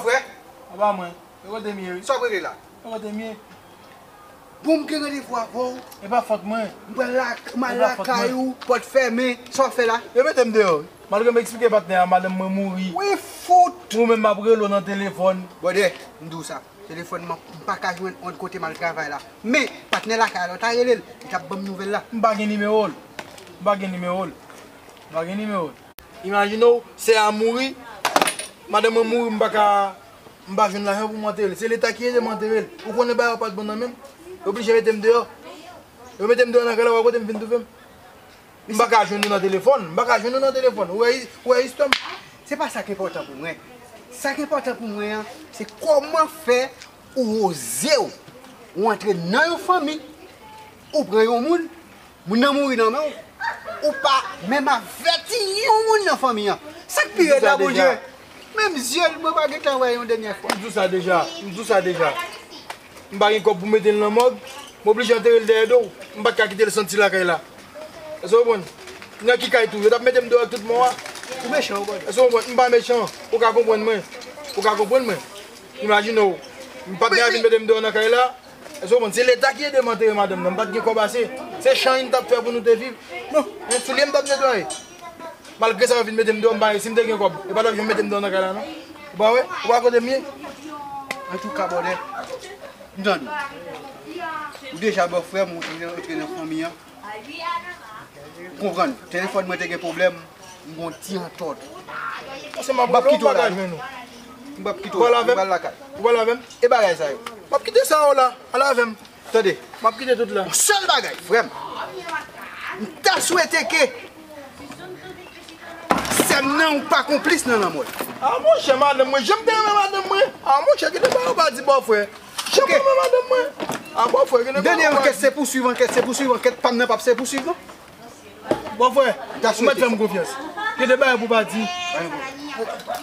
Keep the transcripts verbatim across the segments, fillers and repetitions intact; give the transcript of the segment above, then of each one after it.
Frè, apa mwen. E kote m ye, wi. Sa w regle la? E kote m ye. Bon, m gen randevou avè w. E pa fòt mwen. M pral la, m al lakay ou, pòt fèmen. Sa w ap fè la? Yo mete m deyò. Malgre m eksplike patnè a, madanm mwen mouri. Wi, fout! Ou menm m ap rele w nan telefòn. Brother, m di w sa. Telefòn mwen, m pa ka jwenn yon kote m al travay la. Men, patnè lakay la, w ta rele l, li t ap ban m nouvèl la. M pa gen nimewo l. M pa gen nimewo l. M pa gen nimewo l. Imajine w, sè a mouri, madanm mwen mouri, m pa ka, m pa jwenn lajan pou m antere l. Se Leta ki ede m antere l. Ou konnen bagay yo pa t bon nan men m. Yo oblije mete m deyò. Yo mete m deyò nan kay la, w wè kote m vin twouve m. M pa ka jwenn ou nan telefòn, m pa ka jwenn ou nan telefòn. Ou wè, ou wè istwa m. Se pa sa k enpòtan pou mwen. Sa k enpòtan pou mwen an, se kòman fè ou oze w, ou antre nan yon fanmi, ou pran yon moun, moun nan mouri nan men w, ou pa menm avèti yon moun nan fanmi an. Sa k pi rèd la, Bondye, menm zye l, mwen pa gentan wè yon dènyè fwa. M di w sa deja, m di w sa deja. M pa gen kòb pou mete l nan mòg, m oblije antere l dèyè do w. M pa t ka kite l santi lakay la. Èske w konprann? Nan ki kay tou? Yo t ap mete m deyò ak tout mò a. Ou mechan, ou konprann? Èske w konprann? M pa mechan. Ou ka konprann mwen. Ou ka konprann mwen. Imajine w. M pa t gen anvi mete m deyò nan kay la. Èske w konprann? Se Leta ki ede m antere madanm nan. M pa t gen kòb ase. Se chan li m t ap fè pou nou te viv. Non, men soulye m t ap netwaye. Malgre sa, yo vin mete m deyò, m pa, si m te gen kòb, yo pa t ap janm mete m deyò nan kay la, non. Ou pa wè? Ou pa wè kote m ye? Antouka, brother, m tande w. Ou deja bòfrè m, ou te antre nan fanmi an. Konprann, telefòn mwen te gen pwoblèm, m gon ti antòt. Pase m ap rele w, m pa ka jwenn ou. M p ap kite w la, non. M p ap kite w la, m pral lakay. Ou pral avè m? E bagay sa yo. M ap kite sa yo la, al avè m. Tande. M ap kite tout la. Yon sèl bagay, frè m. M ta swete ke sè m nan ou pa konplis nan lanmò l. A monchè, madanm mwen, jan m te renmen madanm mwen. A monchè, kite bagay ou pa di bòfrè. Jan m renmen madanm mwen. A bòfrè, kite bagay ou pa di. Dènye ankèt, se pouswiv ankèt, se pouswiv ankèt, pa m nan p ap se pouswiv non. Bòfrè, ou mèt fè m konfyans. Gen de bagay pou w pa di.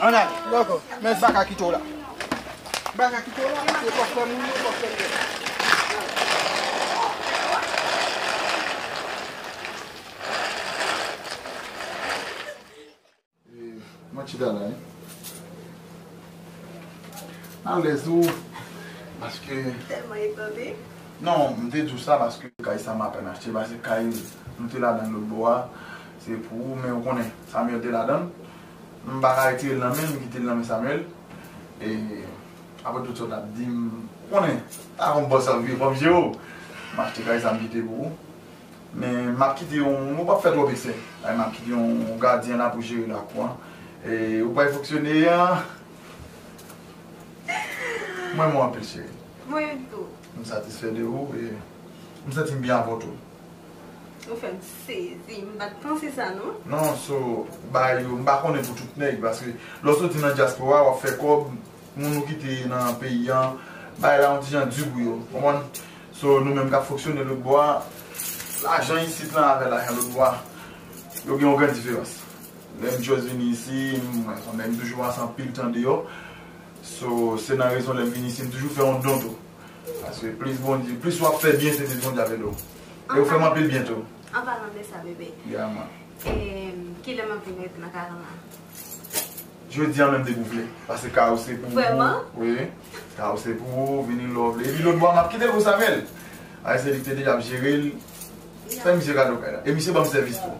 Ann ale. Dakò, mèsi. M pa ka kite w la. M pa ka kite w la, se bòfrè m ou ye, bòfrè m ou ye. E, mwen chita la, wi. Alèz ou, paske... Tèlman etone. Non, m te di w sa paske kay sa m apèn achte, paske kay nou te ladan lòt bò a, se pou ou, men ou konnen, Samuel te ladan l. M pa ka retire l nan men l, m kite l nan men Samuel. E, apre tout sa w t ap di m, ou konnen, pa konn bòs ap vire, fò m jere w. M achte kay sa, m kite pou ou. Men m ap kite yon, ou p ap fè twòp eksè. Ay, m ap kite yon gadyen la pou jere lakou an. E ou pral fonksyone an. Mwen renmen w anpil, cheri. Mwen menm tou. M satisfè de ou e m santi m byen avè w tou. Ou fè m sezi, m pa t panse sa non. Non, so, bagay yo, m pa konnen pou tout nèg, paske lè w soti nan dyaspora, w ap fè kòb, moun ou kite nan peyi an, bagay la yon ti jan di pou yo, konprann? So, nou menm k ap fonksyone lòt bò a, lajan isit lan avè lajan lòt bò a, yo gen yon gran diferans. Lè m just vini isi, m, mwen, m toujou pase anpil tan deyò. So, se nan rezon lè m vin isi, m toujou fè yon don tou. Paske plis Bondye, plis w ap fè byen, se plis Bondye ap ede w. E ou fè m anpil byen tou. An palan de sa, bebe. Yeah, man. Em, kilè m ap vin rete nan kay lan la? Jodi a menm depi w vle. Paske kay ou se pou ou. Vrèman? Wi. Kay ou se pou ou, vini lè w vle. Epi lòt bò a, m ap kite l pou Samuel. Ay, se li ki te deja ap jere l. Fè misye kado kay la. E misye ban m sèvis tou.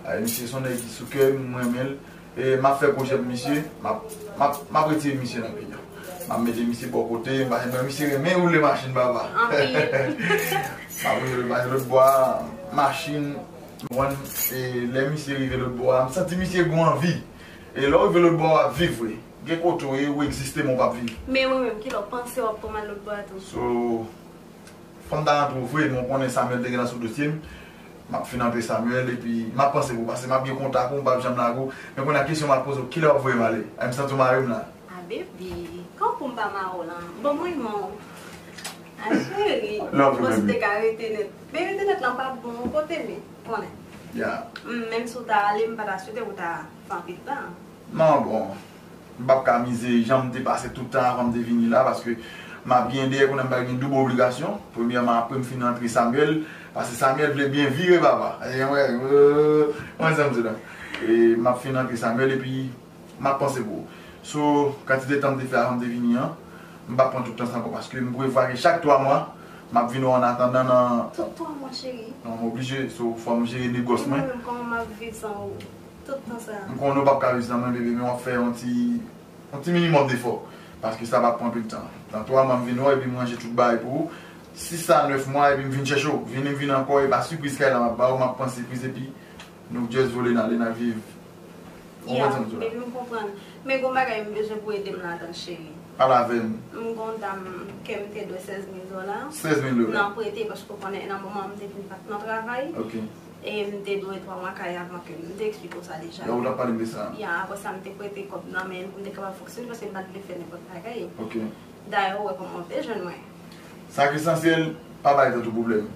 Ay, misye se yon nèg ki sou kè m, m renmen l. E m ap fè pwojè pou misye, m ap, m ap, m ap retire misye nan peyi a. M ap mete misye bò kote, m pa janm wè misye renmen woule machin, papa. Anpil. M ap woule machin lòt bò a, machin, ou konprann, e lè misye rive lòt bò a, m santi misye gon anvi. E lè w rive lòt bò a, w ap viv vre. Gen kote w ye, ou egziste, men w p ap viv. Men mwen menm, kilè w panse w ap pran m al lòt bò a tou? So, fò m ta rantre w vre, men w konnen Samuel te gentan sou dosye m. M ap fin antre Samuel, epi m ap panse pou w, paske m ap gen kontak ou, m p ap janm lage w. Men kounye a kesyon m ap poze w, kilè w ap voye m ale? Ay, m santi w mare m la. A, baby, kanpe w, m pa mare w la. Bon, m renmen w. A, cheri, love you, baby. Bon, si w te ka rete nèt. Men rete nèt lan pa bon, kote m ye, konnen. Yeah. Mm, menm si w ta ale, m pa ta swete pou w ta fè anpil tan. Non, bon. M p ap ka mize jan m te pase tout tan avan m te vini la, paske m ap gen dèyè kounye a m pral gen doub obligasyon. Premyèman, apre m fin antre Samuel, paske Samuel vle byen vire, papa. E, mwen, euh, mwen, sa m di la. E m ap fin antre Samuel, epi m ap panse pou ou. So, kantite tan m te fè avan m te vini an, m p ap pran tout tan sa ankò, paske m prevwa ke chak twa mwa, m ap vin wè w an atandan nan... Tout twa mwa, cheri? Non, m oblije, so, fò m jere negòs mwen. Mwen menm, kòman m ap viv san ou? Tout tan sa a. M konnen w p ap ka viv san mwen, bebe, men w ap fè yon ti, yon ti minimòm defò, paske sa p ap pran anpil tan. Nan twa mwa, m vin wè w, epi m ranje tout bagay pou ou. Sis a nèf mwa, epi m vin chèche w. Vini, m vin ankò, e pa sipriz kay la m ap ba w, m ap pran sipriz, epi nou just vole n ale, n al viv. Ou konprann sa m di w la? Baby, m konprann. Men gon bagay m bezwen pou ede m ladan, cheri. Pale avè m. M gon dam ke m te dwe sèz mil dola. Sèz mil dola? Nan prete, paske w konnen, nan moman m te vin pa t nan travay. Ok. E m te dwe twa mwa kay avan ke m te eksplike w sa deja. Ya, ou t ap pale m de sa. Ya, apre sa, m te prete kòb nan men l pou m te kapab fonksyone, paske m pa t vle fè nenpòt bagay. Ok. Dayè, ou wè kòman w te jwenn mwen. Sa k esansyèl, pa bay tèt ou pwoblèm.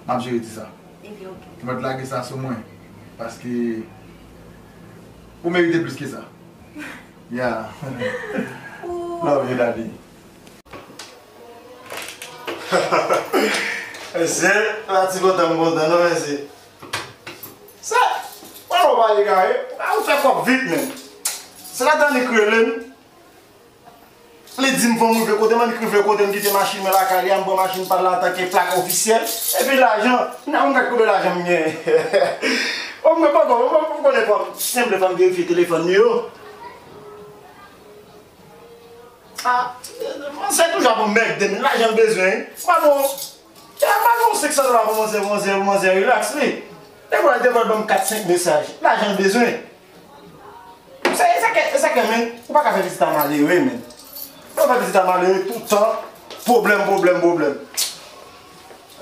M ap jere ti sa. Ebyen, ok. Mwen t lage sa sou mwen. Paske ou merite plis ke sa. Yeah. Love you, daddy. Mesye, la ti kontan m kontan, non, mesye. Sa, wè, ou pa egare, ou fè kòb vit, men. Se la Danik rele m. Li di m fò m rive kote m, annik rive kote m, kite machin mwen lakay li a, m pran machin pa l la antanke plak ofisyèl. Epi lajan, nan m gad kote lajan m gen. O, mwen poko, mwen poko, mwen poko, fò m, senp fò m verifye telefòn li yo. Ah, se toujou ap anmède m, lajan l bezwen, wi. Pa bon. Ya, pa gen yon senk san dola pou manzè, manzè, manzè, relax, wi. Depi w al, depi w al ban m kat, senk mesaj. Lajan l bezwen. Se, e sa k, e sa k, men, ou pa ka fè pitit a malere, men. Ou fè pitit a malere tout tan, pwoblèm, pwoblèm, pwoblèm.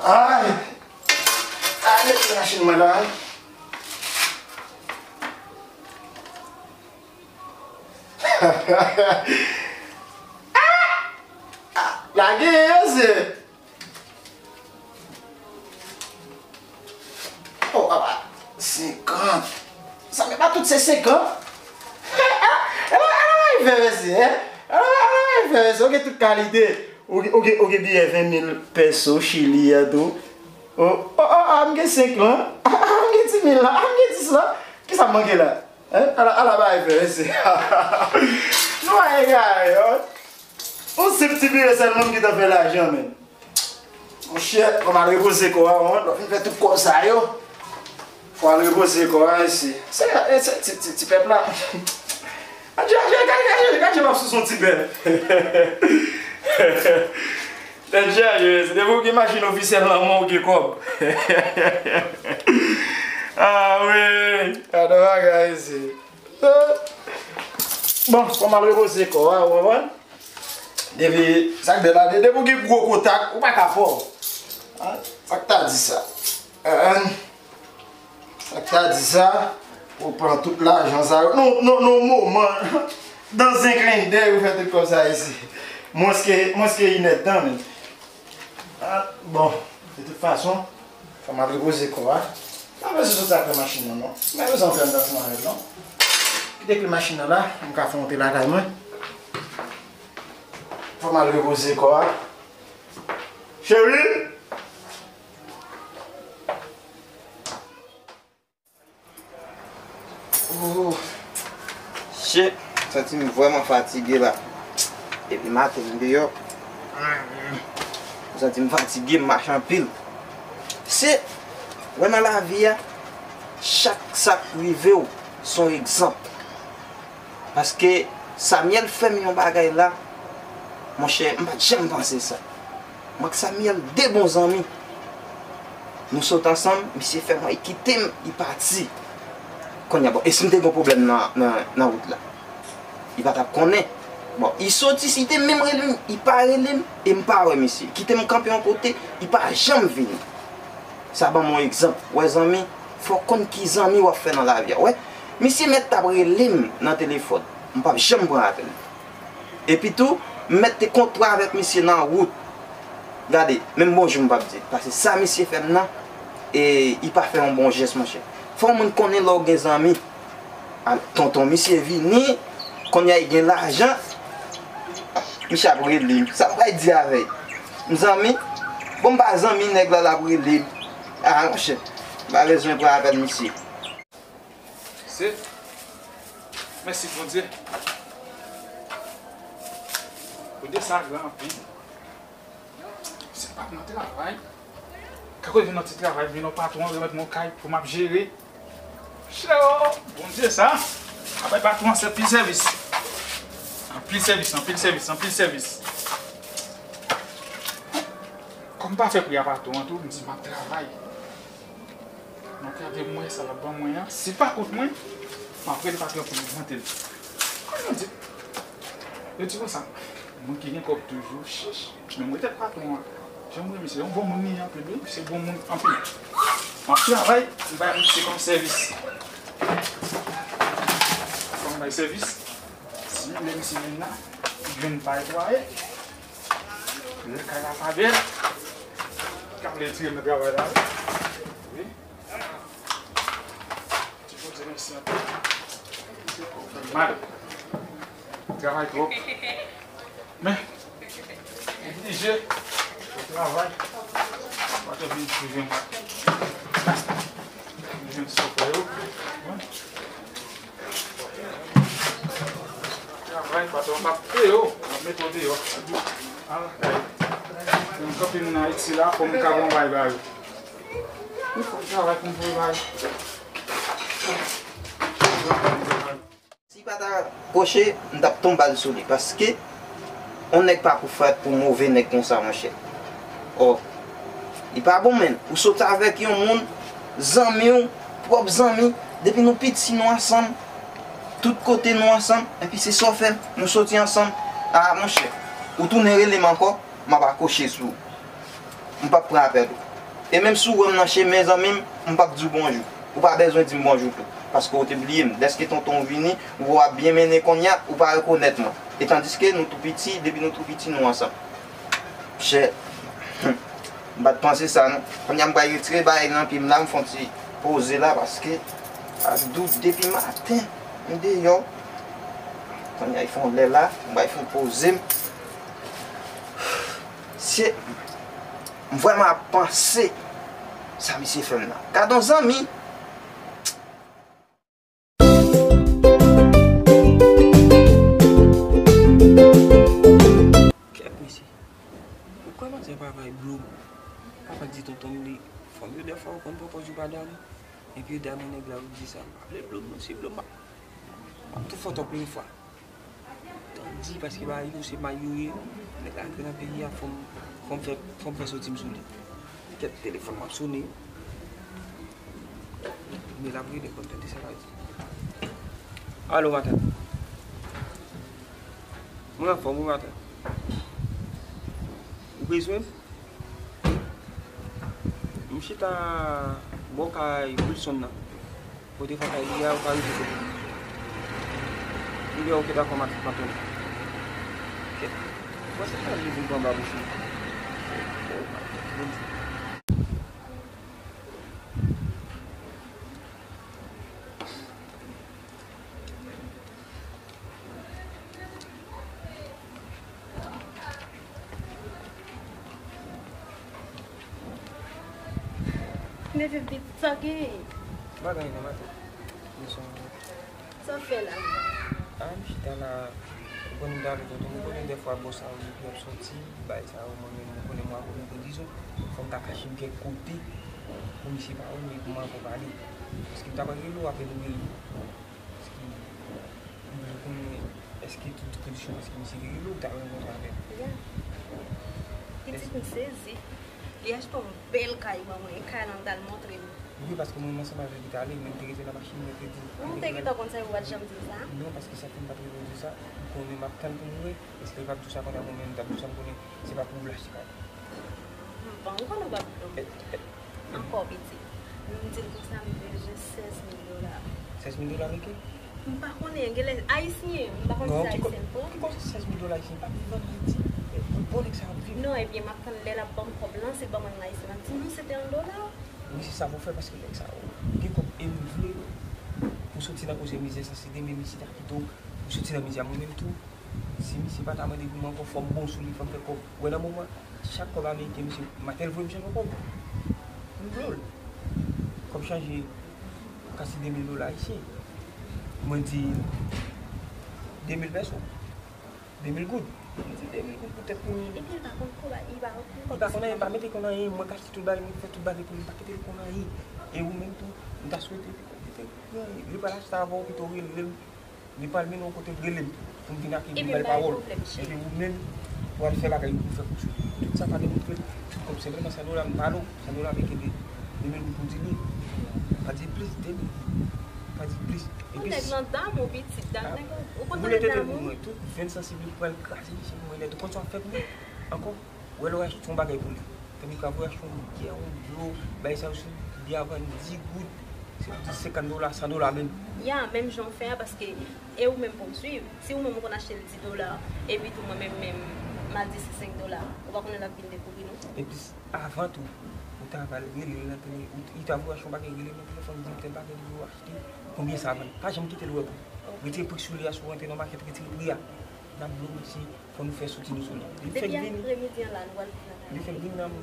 Ay. Ay, mete machin mwen la. Ah! Ah, lage yo, se. Oh, papa, senkant. Sa, men pa tout se senkant. Ala, ala, ala, fè mèsi, hein? Ala, ala, fè mèsi. Ou gen tout kalite. Ou gen, ou gen, ou gen biyè ven mil pèso Chili a tou. Oh, oh, oh, ah, m gen senk lan. Ah, m gen dis mil la. Ah, m gen dis lan. Kisa m manke la? Hein? Ala, ala bagay fè, mesye. Nou pa egare, yo. Yon senp ti biyè sèlman m gentan fè lajan, men. Monchè, fò m al repoze kò a, wi. Lè w fin fè tout kòb sa yo, fò w al repoze kò a, mesye. Se, se ti, ti, ti pèp la. Gad, gad, gad, gad, gad, gad jan m ap souse yon ti bèf. Tèt chaje, mesye. Depi w gen machin ofisyèl nan men w, ou gen kòb. Ah, wi. Gade bagay, mesye. Bon, fò m al repoze kò a, ou konprann? Depi, sa k bèl la, de-, depi w gen gwo kontak, ou pa ka fò. Hein? Sa k ta di sa? Hein? Sa k ta di sa? Ou pran tout lajan sa yo. Non, non, non, moman. Dans un clin d'œil, ou fè tout kòb sa isi. Mwens ke, mwens ke inèdtan, men. Ah, bon, de tout fason, fò m al repoze kò a. Pa bezwen soti ak kle machin nan, non. M pa bezwen fè anndan san rèv, non. Kite kle machin nan la, m ka fè yon te lakay mwen. Fò m al repoze kò a. Cheri! Oh, shit, m santi m vrèman fatige la. Depi maten m deyò. M santi m fatige, m mache anpil. Se, wè nan lavi a, chak sa k rive w, se yon egzanp. Paske Samuel fè m yon bagay la, monchè, m pa t janm panse sa. Mwen ak Samuel, de bon zanmi. Nou sot ansanm, misye fè mwen, li kite m, li pati. Kounye a, bon, e si m te gen pwoblèm nan, nan, nan wout la? Li pa t ap konnen. Bon, li soti, si li te menm rele m, li pa rele m, e m pa wè misye. Kite m kanpe yon kote, li pa janm vini. Sa ban m yon egzanp. Wè zanmi, fò w konn ki zanmi w ap fè nan lavi a. Wè, misye mèt t ap rele m nan telefòn. M p ap janm pran apèl. Epi tou, m mèt te kontre avèk misye nan wout. Gade, menm bonjou m p ap di l. Paske sa misye fè m nan, e, li pa fè yon bon jès, monchè. Fò yon moun konnen lè w gen zanmi. A, tonton, misye vini, kounye a li gen lajan. Misye ap rele m. Sa m pral di avè l? M zanmi? Bon, m pa zanmi nèg la, l ap rele m. A, monchè, m pa bezwen pran apèl misye. Se, mèsi Bondye. Bondye sa gran anpil. Se pa nan travay. Kako vin nan ti travay, vin nan patwon, remèt mwen yon kay pou m ap jere. Chè o, Bondye sa. Apre patwon an se pil sèvis. Anpil sèvis, anpil sèvis, anpil sèvis. Kòm pa fè pri a patwon an tou, m di m ap travay. M ap gade mwen sa l ap ban mwen an. Si l pa kont mwen, m ap rele patwon pou m ogmante l. Kòman di? Yo di konsa, moun ki gen kòb toujou, chich. Men mwen tèt patwon an. Jan mwen, misye, yon bon moun li ye anpil, wi. Misye bon moun anpil. M ap travay, m bay misye kòm sèvis. Kòm bay sèvis. Si lè misye vin la, li jwenn pa netwaye. Lè kay la pa bèl, ka vle tire nan travay la, wi. Ti Bondye mèsi anpil. Mal. Travay twòp. Men, oblije travay. Patwon vin pou jwenn. Pou jwenn sòpè yo. Travay, patwon p ap peye w, l ap mete w deyò. Al kay. Yon kanpe moun Ayiti la, fò m ka bon bay ba yo. Wi, fò m travay pou m voye ba yo. Si pa ta koche, m t ap tonbe al sou li, paske yon nèg pa pou fèt pou move nèg konsa, monchè. Ò, li pa bon, menn. Ou sot avèk yon moun, zanmi w, pwòp zanmi, depi nou piti, nou ansanm, tout kote nou ansanm, epi se sa w fè, nou soti ansanm. A, monchè, ou tounen rele m ankò, m ap akoche sou ou. M p ap pran apèl ou. E menm si w wè m nan chemen, zanmi m, m p ap di w bonjou. Ou pa bezwen di m bonjou tou, paske w te bliye m. Dèske tonton w vini, ou wè w ap byen mennen kounye a, ou pa rekonèt mwen. E tandiske nou tou piti, depi nou tou piti, nou ansanm. Chè, m pa t panse sa, non. Kounye a m pral retire bagay nan pye m la, m fè yon ti poze la, paske ak dout depi maten, m deyò. Kounye a, l fè yon lè la, m pral fè yon poze m. Se, m vrèman ap panse sa misye fè m nan. Gad on zanmi! Kèt mesye. Ou kwè maten papa e blo m? Papa di tonton m li fanm yo dèfwa ou konn pran pòz ou pa dam. Epi dam nèg la ou di sa. M pa vle blo m non, si blo m pa. M ap tou fè w tòp yon fwa. Tandi paske bagay yo se may yo ye. Nèg la antre nan peyi a, fò m, fò m fè, fò m fè soti m sou li. Kèt, telefòn m ap sonnen. Men l ap rele, konn tande sa l ap di. Alo, matant. Mwen anfòm wi, matant. Ou bezwen m? M chita bò kay Wilson nan. Kote fò kay li a, ou pa rive kote m. Li gen oke dakò matant, m ap tounen. Kèt. Mwen se sa li vin pran ba bouch li. Neve vit, sa gen? Bagay nan maten. Mwen sonje. Sa w fè la? A, m chita la. Ou konnen m t avè tonton, m konnen dèfwa bò sa yo depi y ap soti, bay sa yo, mwen menm, ou konnen mwen akote m te dizon. Fò m ta kache m kèk kote pou misye pa wè m e pou m ankò pale. Paske m ta pral rele w apre m rele w. Paske m vle konnen èske tout kondisyon, paske misye te rele w, ou t al rankontre avè l. Ya. Pitit m sezi. Li achte yon bèl kay ban mwen, e kay la m t al montre l. Wi, paske mwen menm ansanm avè l ki t ale, men m te rete nan machin mèkredi. Ou te gentan konn sa, ou pa t janm di m sa? Non, paske sa fè m pa t rele w di sa, m konnen m ap tann pou m wè, èske l p ap di w sa kounye a, mwen menm m t ap di w sa, m konnen se pa pou ou l achte kay la. Bon, ou konnen w p ap di m. E, e, Ankò piti. M di l konsa m bezwen sèz mil dola. Sèz mil dola meke? M pa konnen, genlè ayisyen, m pa konn si se ayisyen l pran. Non, ki koze sèz mil dola ayisyen? Pa viv an Ayiti. Pou bon nèg sa ap viv. Non, ebyen, m ap tann lè l ap ban m kòb lan, si l ban mwen l ayisyen, m ap di non, se te an dola. Wi, se sa pou fè, paske nèg sa yo gen kòb e m vle pou soti nan koze mizè sa, se demen misye ta kite w pou soti nan mizè a. Mwen menm tou, si misye pa ta mande pou mwen ankò, fò m bon sou li, fò m fè kòb. Ou wè nan moman, chak kòb ameriken, misye, maten l voye m chèf ankò. M blo l. Kòb chanje, kase de mil dola ayisyen. Mwen di de mil pèso, de mil goud. Li di de mil goud pou tèt mwen. Epi li pa konn konba, li pa konn konba. Li pa konn anyen, li pa mete konn anyen. Mwen k achte tout bagay, mwen k fè tout bagay pou li, m pa kite l konn anyen. E ou menm tou, m ta swete li pa kite l konn anyen. Li pral achte avè w, pito rele l. Li pral mennen w kote l rele m pou m vin ak li, pou m ba l pawòl. Epi ou menm, w al fè bagay ou pou fè kou sou li. Tout sa pa demontre l. Tout kòb senpleman san dola, m pale w, san dola, men kenbe de mil goud pou di li. Pa di plis, de mil goud. Pa di plis. Yon nèg nan damou, pitit, dat nèg ou konn nan damou. Tout venn sansib li pral kraze misye pou mwen nèt. Ou konn sa w ap fè pou mwen? Ankò, ou wè lè w achte yon bagay pou li. Tankou w achte yon byè, yon dlo, bagay sa yo se byen avan dis goud. Se pou di senkant dola, san dola menm. Ya, menm jan w fè a, paske e ou menm pou m swiv. Si ou menm ou konn achte l dis dola, epi tou mwen menm, menm, m al di se senk dola, ou pa konnen l ap vin dekouvri nou. Epi avan tou, ou ta va rele l nan tele, ou, li ta voye achte yon bagay, rele l nan telefòn, di m tèl bagay li voye achte, konbyen sa vann. Pa janm kite l wè pri. Retire pri sou li a, si w rantre nan makèt, retire pri a. N ap di w mèsi, fò nou fè soti nou sou li. Li fèk vin, li fèk vin nan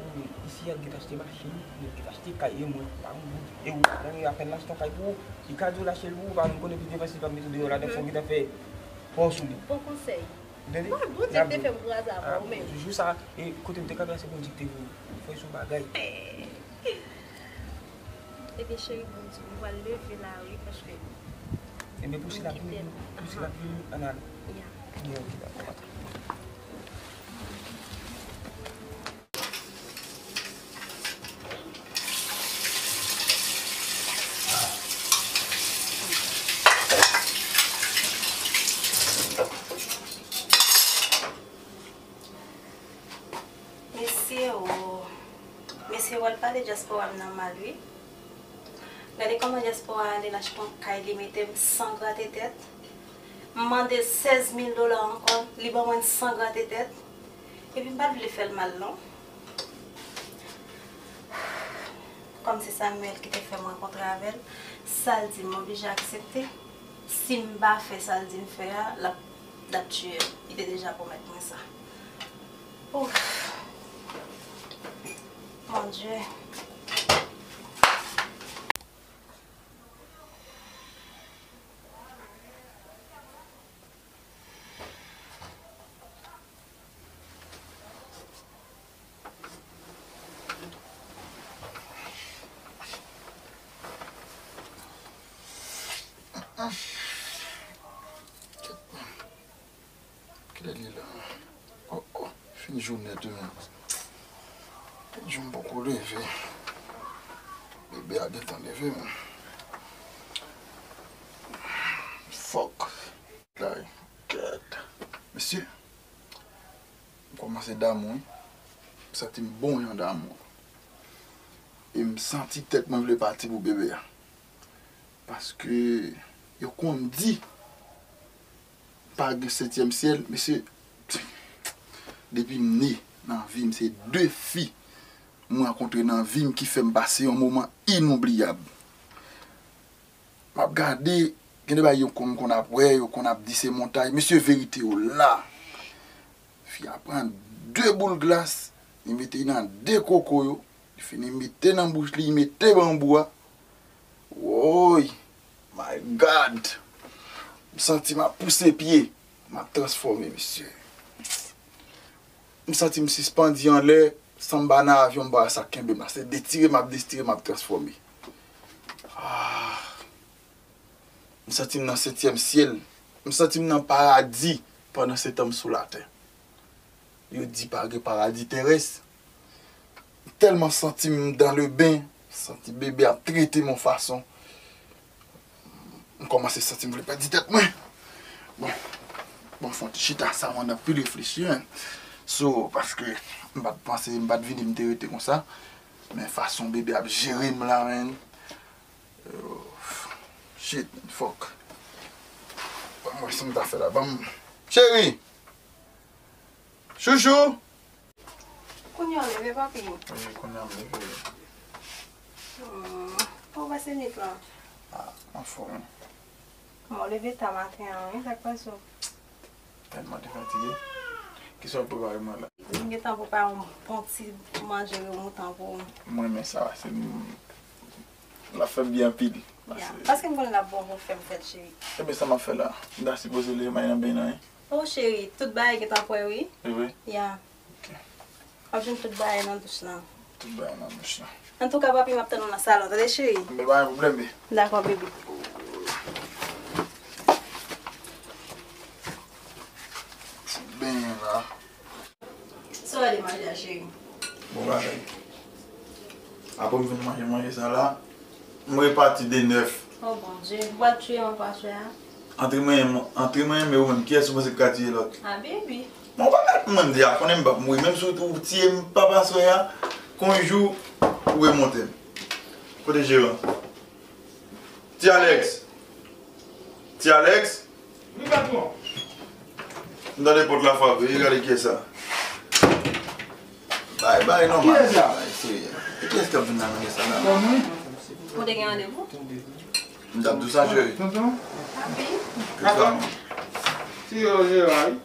isi a, li gentan achte machin, li gentan achte kay, e mwen, pa yon goud. E ou, nan apèn l achte yon kay pou ou, li ka di w l achte l pou ou, ou pa menm konnen pi devan si l p ap mete w deyò ladan, fò w gentan fè pa w sou li. Bon konsèy. Tande? Bon, Bondye ki te fè m kraze avè w menm. Jou sa, e kote m te kanpe a, se Bondye ki te voye m. Fò l se yon bagay. Ebyen, cheri, Bondye, m pral leve la, wi, paske. Ebyen, pou si l ap vini, pou si l ap vini, ann ale. Ya. Ya, ok, dakò, madanm. Mesye o, mesye pral pale dyaspora m nan mal, wi. Gade kòman dyaspora ale l achte yon kay, li mete m san grate tèt. M mande l sèz mil dola ankò, li ban mwen l san grate tèt. Epi m pa t vle fè l mal non. Kòm se Samuel ki te fè m rankontre avè l, sa l di m, m oblije aksepte. Si m pa fè sa l di m fè a, l ap, l ap tiye m. Li te deja pwomèt mwen sa. Ouf. Mon Dieu. Kilè li la? Oh, oh, fin jounen demen. Jou m poko leve. Bebe a gentan leve, men. Fòk. Kay, kèt. Mesye, m kòmanse damou, wi. M santi m bon jan damou. E m santi tèt mwen vle pati pou bebe a. Paske yo konn di pa gen setyèm syèl, mesye, depi m ne nan vi m, se de fi m rankontre nan vi m ki fè m pase yon moman inoubliyab. M ap gade, gen de bagay yo konn, konn ap wè, yo konn ap di se montay. Mesye, verite yo la. Fi a pran de boul glas, li mete nan de koko yo, li fini mete nan bouch li, li mete banbou a. Woy! My God! M santi m ap pouse pye. M ap transfòme, mesye. M santi m sispandi anlè, sanba nan avyon, m pa wè sa k kenbe m la. Se detire m ap detire, m ap transfòme. Ah. M santi m nan setyèm syèl. M santi m nan paradi pandan se tan m sou latè. Yo di pa gen paradi terès. M tèlman santi m dans le bain, santi bebe ap trete m yon fason. M kòmanse santi m vle pèdi tèt mwen. Bon, bon, fè yon ti chita, sa mwen ap pi reflechi, en. So, paske m pa t panse, m pa t vini, m te rete konsa. Men fason bebe ap jere m la, men. Oh, shit, fòk. Ban m wè sa m ta fè la. Ban m. Cheri! Chouchou! Kounye a w leve, papi? Wi, kounye a m leve. Hmm, kòman w pase nwit lan? Ah, anfòm. Bon, w leve ta maten an, wi, sa k pase w? Tèlman te fatige. Kisa w prepare mwen la? M gentan prepare yon bon ti manje remoutan pou ou. M renmen sa, se m, l ap fè m byen anpil. Ya, paske m konnen l ap bon pou fè m fèt, cheri. Ebyen, sa m ap fè la? M ta sipoze leve m al nan beny nan, wi. Oh, cheri, tout bagay gentan prè, wi. Li vre? Ya. Ok. W ap jwenn tout bagay nan douch lan. Tout bagay nan douch lan. Antouka, papi, m ap tann ou nan salon, tande, cheri? Men pa gen pwoblèm, men. Dakò, baby. Fout benyen la. Sa w ale manje a, cheri? Bon bagay. Apre m fin manje manje sa la, m repati de nèf. Oh, Bondye, ou pral tiye mwen pou aswè a? Antre mwen, antre mwen, men ou menm, kiyès ou panse ki ka tiye lòt? A, baby. Bon, ou pa ka mande a, konnen m p ap mouri. Menm si ou tiye m pa aswè a, kon yon jou, ou remonte m. Kote jeran? Ti Alex! Ti Alex! Wi, patwon. M tande pòt la frape, e gade kiyès sa. Bay, bay, non, Kiyès la? Bay, serye. E kiyès k ap vin nan manje sa la? Bon, mwen. Ou te gen randevou? M t ap di w sa, cheri. Tonton. Papi. Ke sa? Ti yo, Jera, wi.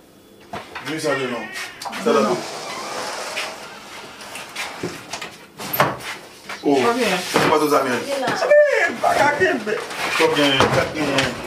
Vin sa de non. Sa la tou. Oh, Pa gen. pa tou Samuel. Li la. Sa gen, pa ka kenbe. Kòb gen, kat gen.